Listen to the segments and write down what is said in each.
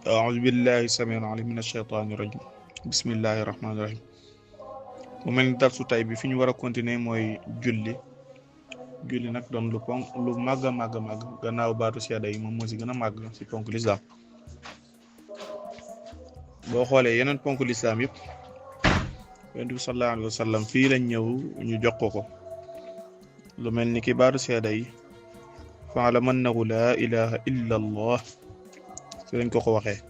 أعوذ بالله السميع العليم من الشيطان الرجيم بسم الله الرحمن الرحيم mu mel ni darsu tay bi fi ñu war a continuer mooy julli nag doon lu màgg a màgg gannaaw baatu seede yi moom moo si gën a màgg si ponk lislaam boo xoolee yeneen ponk lislaam yëpp yonent bi sallallahu alayhi wa sallam fii lañ ñëw ñu jox ko lu mel ni ki baatu seede yi fa'lam annahu laa ilaha illa allah si lañ ko waxee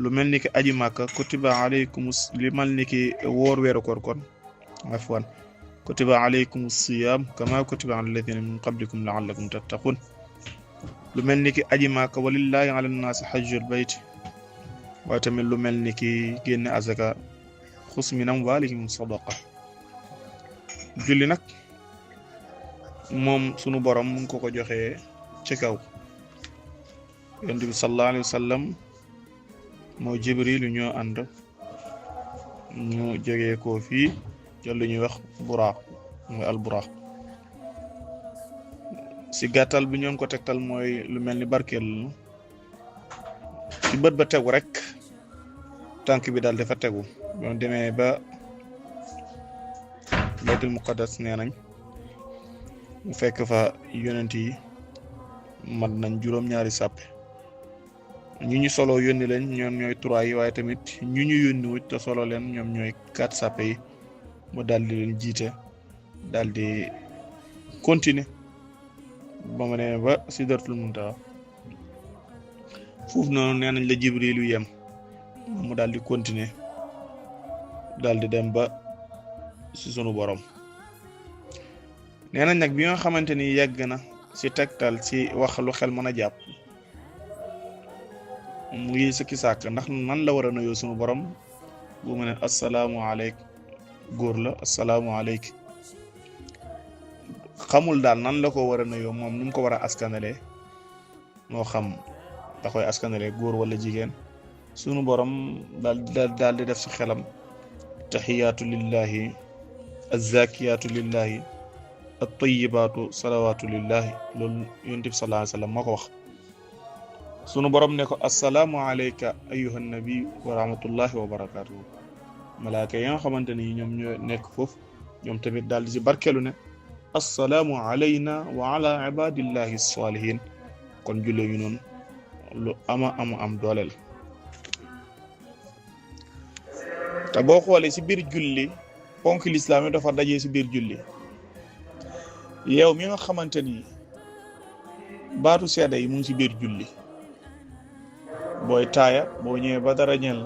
lu mel ni ki aji màkka kutiba alaykum li mal ni ki woor weeru koor kon afwan kutiba alaykum siyam kama kutiba ala alladhina min qablikum la'allakum tattaqun lu mel ni ki aji màkka walillahi ala nnaasi hajjul bayt waaye tamit lu mel ni ki génne azaka xus min amwalihim sadaqa julli nag moom sunu borom mu ngi ko joxee ci kaw yonent bi sallallahu alayhi wa sallam moo jibril ñoo ànd ñu jógee ko fii jël lu ñuy wax buraax mooy al buraax si gàttal bi ñoon ko tegtal mooy lu mel ni barkeel ci bët ba tegu rek tànk bi daal dafa tegu doon demee ba baytul muqaddas nee nañ mu fekk fa yonent yi mat nañ juróom-ñaari sàppe ñu solo yónni leen ñoom ñooy 3 yi waaye tamit ñu yónni wut te solo leen ñoom ñooy 4 sàppe yi mu daal di leen jiite daal di continuer ba ma ne ba sidratul muntaha foofu noonu nee nañ la jibrilu yem mu daal di continuer daal di dem ba si sunu borom nee nañ nag bi nga xamante ni yegg na si tegtal si wax lu xel mën a jàpp mu ngi sëkki sàkk ndax nan la war a nuyoo sunu borom bu mu ne assalaamu aleyk góor la assalaamu aleyk xamul daal nan la ko war a nuyoo moom nu mu ko war a askanalee moo xam da koy askanalee góor wala jigéen sunu borom daal di def si xelam taxiyaatu lillahi azzakiyaatu lillahi at-tayyibaatu salawaatu lillahi loolu yonent bi sallallahu alayhi wa sallam moo ko wax sunu borom ne ko assalaamu alayka ayyuhan nabi wa rahmatullahi wa barakatuhu malaaka yi nga xamante ni ñoom ñoo nekk foofu ñoom tamit daal di si barkeelu ne assalaamu alayna wa ala ibadillahi salihin kon jullee ñu noonu lu am doole la te boo xoolee si biir julli ponk lislaam yi dafa dajee si biir julli yow mi nga xamante ni baatu seede yi mu ngi si biir julli booy taaya boo ñëwee ba dara ñeel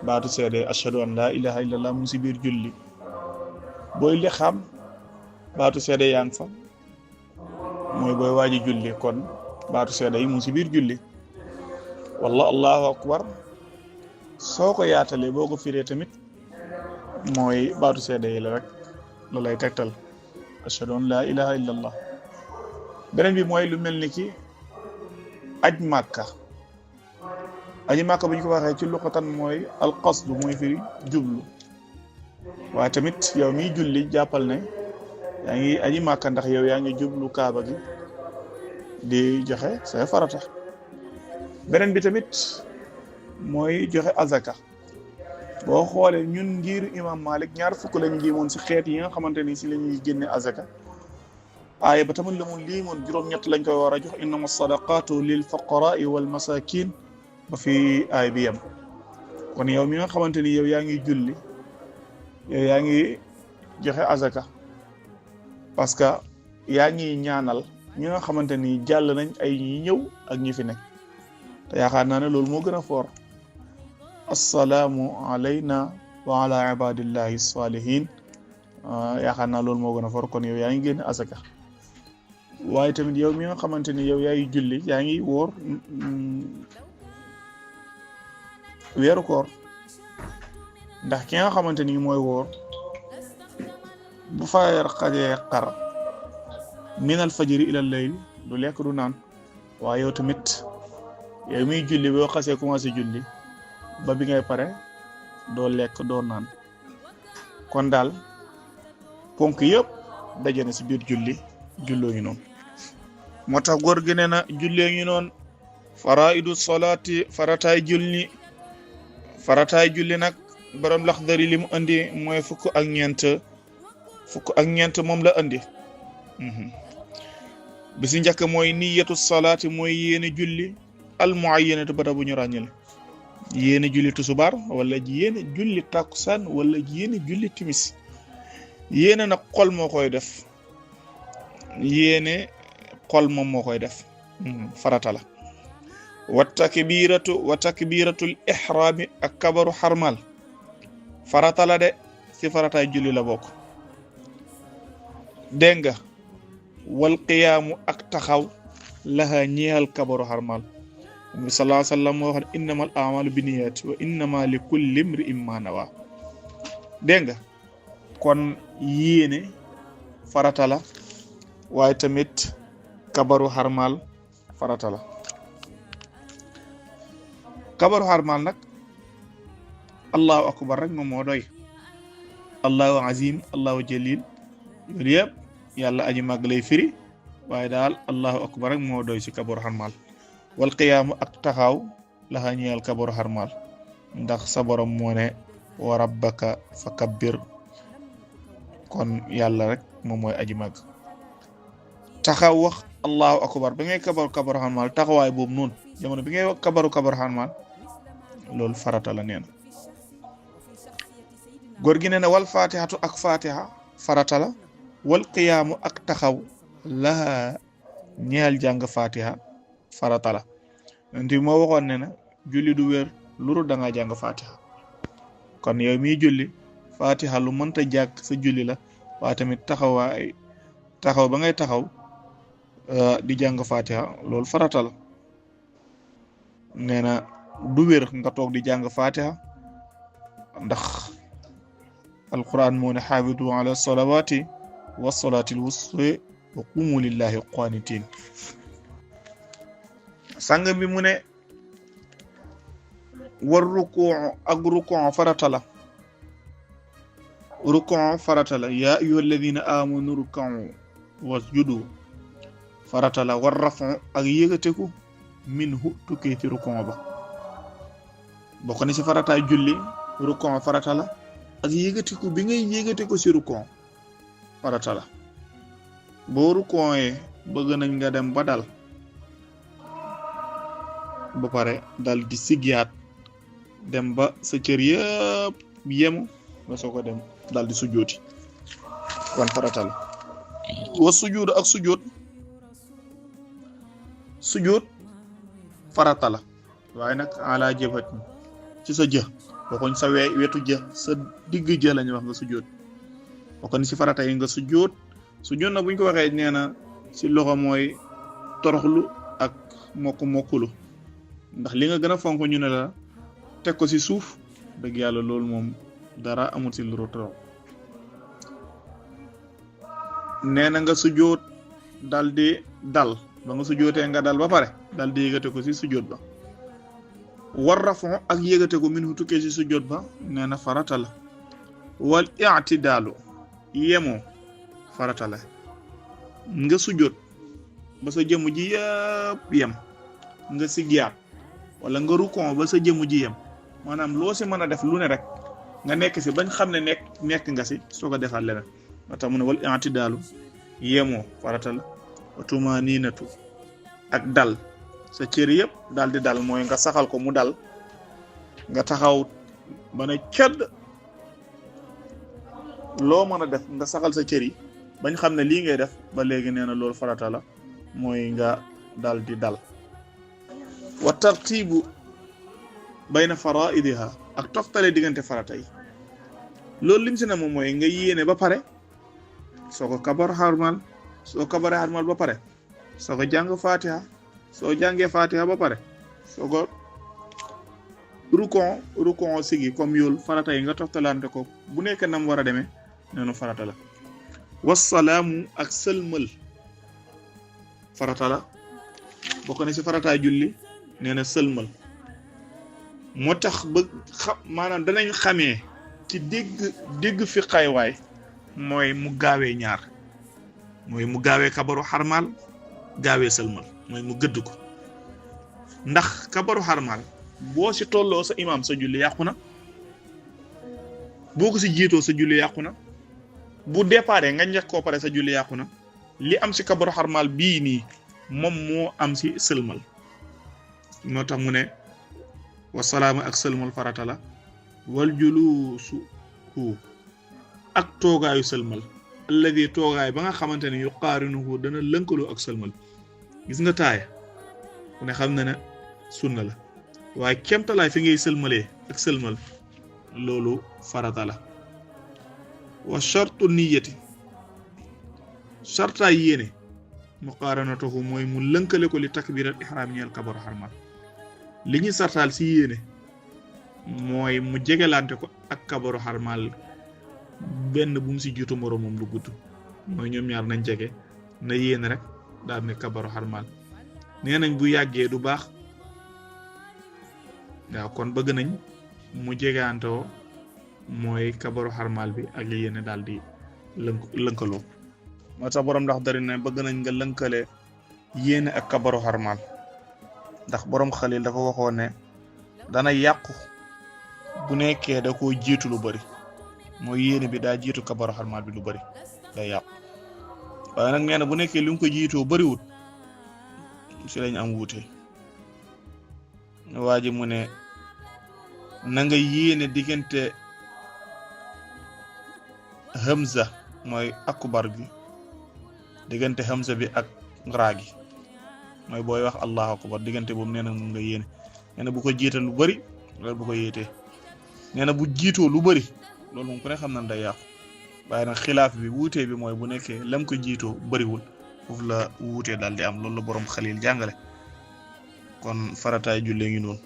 baatu seede ashhadu an laa ilaha illallah mu ngi si biir julli booy li xam baatu seede yaa ngi fa mooy booy waaji julli kon baatu seede yi mu ngi si biir julli walla allahu akbar soo ko yaatalee boo ko firee tamit mooy baatu seede yi la rek la lay tegtal ashhadu an laa ilaha illallah beneen bi mooy lu mel ni ki aj màkka bu ñu ko waxee ci luqatan mooy alqasdu mooy firi jublu waaye tamit yow miy julli jàppal ne yaa ngi aji màkka ndax yow yaa ngi jublu kaaba gi di joxe say farata beneen bi tamit mooy joxe azaka boo xoolee ñun ngir imam Malik 20 lañu limoon si xeet yi nga xamante ni si la ñuy génne azaka aaya ba tamit la mu limoon juróom-ñett lañ koy war a jox innama sadaqatu lil fuqara'i wal masakin ba fi aay bi yem kon yow mi nga xamante ni yow yaa ngi julli yow yaa ngi joxe azaka parce que yaa ngi ñaanal ñi nga xamante ni jàll nañ ay ñi ñëw ak ñi fi nekk te yaakaar naa ne loolu moo gën a foor assalaamu alayna wa ala ibadillahi salihin yaakaar naa loolu moo gën a foor kon yow yaa ngi génn azaka waaye tamit yow mi nga xamante ni yow yaa ngi julli yaa ngi wóor weeru koor ndax ki nga xamante ni mooy wóor bu fajar xajee xar minal fajri ilal layl du lekk du naan waaye yow tamit yow miy julli boo xasee commencé julli ba bi ngay pare doo lekk doo naan kon daal ponk yëpp daje na si biir julloo ñu noonu moo tax góor gi nee na jullee ñu noonu faraidu salaati farataay julli nag borom Laxdari li mu andi mooy fukk ak ñeent moom la andi. bi si njëkk mooy niyatu salaati mooy yéene julli al muayyanatu bata bu ñu ràññale, yéene julli tusubaar wala yéene julli takkusaan wala yéene julli timis. yéene nag xol moo koy def, yéene xol moom moo koy def, farata la. wa takbiratul ihraami ak kabaru xarmal farata la de si farataay julli la bokk. dégg nga wal qiyaamu ak taxaw laha ñeexal kabaru xarmal. Nabi sallallahu alayhi wa sallam moo wax ne innamal a'maalu binniyaati wa innama li kulli imri'in ma nawa. dégg nga kon yéene farata la, waaye tamit kabaru xarmal farata la. kabaru xarmal nag allahu akbar rek moom moo doy. allahu azim, allahu jalil, yooyu yëpp yàlla aji màgg lay firi, waaye daal allahu akbar rek moo doy si kabaru xarmal. wal qiyaamu ak taxaw laxa ñeel kabaru xarmal, ndax sa borom moo ne wa rabbaka fa kabbir, kon yàlla rek moom mooy aji màgg. taxaw wax allahu akbar ba ngay kabaru xarmal, taxawaay boobu noonu jamono bi ngay wax kabaru xarmal, loolu farata la neen. góor gi nee na wal fatihatu ak fatiha farata la, wal qiyaamu ak taxaw laha ñeel jàng fatiha farata la. nti moo waxoon ne na julli du wér luru da nga jàng fatiha, kon yow miy julli fatiha lu mënta jàkk sa julli la, waaye tamit taxaw ba ngay taxaw di jàng fatiha loolu farata la. nee na du wér nga toog di jàng fatiha, ndax alquran moo ne xaafidu ala salawati wa salatil wusta wa qumu lillahi qanitin. sang bi mu ne war rukuu ak rukuu farata la. rukuu farata la, yaa ayyuha alladina amanu rukuu wasjudu farata la. war rafu ak yëgateku minhu tukkee ci rukuu ba bokk na ci farataay julli. rukuu farata la, ak yëgateku bi ngay yëgateku ci rukuu farata la. boo rukuu yee bëgg nañ nga dem ba dal ba pare dal di siggiyaat dem ba sa cër yëpp yemu nga soo ko dem dal di sujjooti, kon farata la. wa sujjood ak sujjoot farata la, waaye nag ala jëfat ci sa jë waxuñ sa wetu jë sa digg jë lañu wax nga sujjoot. waxoon ci farata yi nga sujjoot na buñ ko waxee nee na ci loxo mooy toroxlu ak mokkulu, ndax li nga gën a fonk ñu ne la teg ko ci suuf, dëgg yàlla loolu moom dara amul ci lu torox. nee na nga sujjoot dal di dal, ba nga sujjootee nga dal ba pare dal di yëgate ko ci sujjoot ba. war rafu ak yëgate ko min hu tukkee ci sujjoot ba nee na farata la. wal i'tidaalu yemoo farata la. nga sujjoot ba sa jëmm ji yëpp yem nga siggiyaat wala nga rukon ba sa jëmm ji yem, maanaam loo si mën a def lu ne rek nga nekk si bañ xam ne nekk nga si soo ko defaat leneen. moo tax mu ne wal i'tidaalu yemoo farata la. wa tumaninatu ak dal, sa cër yëpp daal di dal mooy nga saxal ko mu dal, nga taxaw ba ne cëdd loo mën a def nga saxal sa cër yi bañ xam ne lii ngay def ba léegi nee na loolu farata la, mooy nga dal di dal. wa tartibu bayna faraidiha ak toftale diggante farata yi, loolu lim si ne moom mooy nga yéene ba pare soo ko kabar xarmal, soo kabaree xarmal ba pare soo ko jàng fatiha, soo jàngee fatiha ba pare soo ko rukon sigi comme yoolu farata yi nga toftalante ko bu nekk nam war a demee noonu farata la. wasalaamu ak sëlmal farata la, bokk na ci farataay julli. nee na sëlmal moo tax ba maanaam danañ xamee ci dégg fi xaywaay mooy mu gaawee ñaar, mooy mu gaawee kabaru xarmal, gaawee sëlmal, mooy mu gëdd ko. ndax kabaru xarmal boo si tolloo sa imam sa julli yàqu na boo ko si jiitoo sa julli yàqu na bu déparé nga njëkk koo pare sa julli yàqu na li am si kabaru xarmal bii nii moom moo am si sëlmal moo tax mu ne wasalaama ak sëlmal farata la wal juluusu ak toogaayu sëlmal alladi toogaay ba nga xamante ne yuqaarinuhu dana lënkaloo ak sëlmal gis nga taaya ku ne xam na ne sunna la waaye kemtalaay fi ngay sëlmalee ak sëlmal loolu farata la wa shartu niyati shartaay yéene muqaaranatuhu mooy mu lënkale ko li takbirat ihram ñeel kabaru xarmal li ñu sartaal si yéene mooy mu jegelante ko ak kabaru xarmal benn bu mu si jiitu moroomam lu gudd mooy ñoom ñaar nañ jege na yéene rek daal ne kabaru xarmal nee nañ bu yàggee du baax waaw kon bëgg nañ mu jegeantoo mooy kabaru xarmal bi ak yéene daal di lënkaloo moo tax borom ndax dari ne bëgg nañ nga lënkale yéene ak kabaru xarmal ndax borom xalil dafa waxoon ne dana yàqu bu nekkee da koo jiitu lu bari mooy yéene bi daa jiitu kabaru xarmal bi lu bari day yàqu waaye nag nee na bu nekkee li mu ko jiitoo bariwut si lañ am wuute waa ji mu ne na nga yéene diggante hamza mooy akbar gi diggante hamza bi ak raa gi mooy booy wax allahu akbar diggante boobu nee na moom nga yéene nee na bu ko jiital lu bari loolu bu ko yéetee nee na bu jiitoo lu bari loolu moom ku ne xam na day yàqu waaye nag xilaaf bi wuutee bi mooy bu nekkee lam ko jiitoo bariwul foofu la wuutee daal di am loolu la borom xalil jàngale kon farataay jullee ngi noonu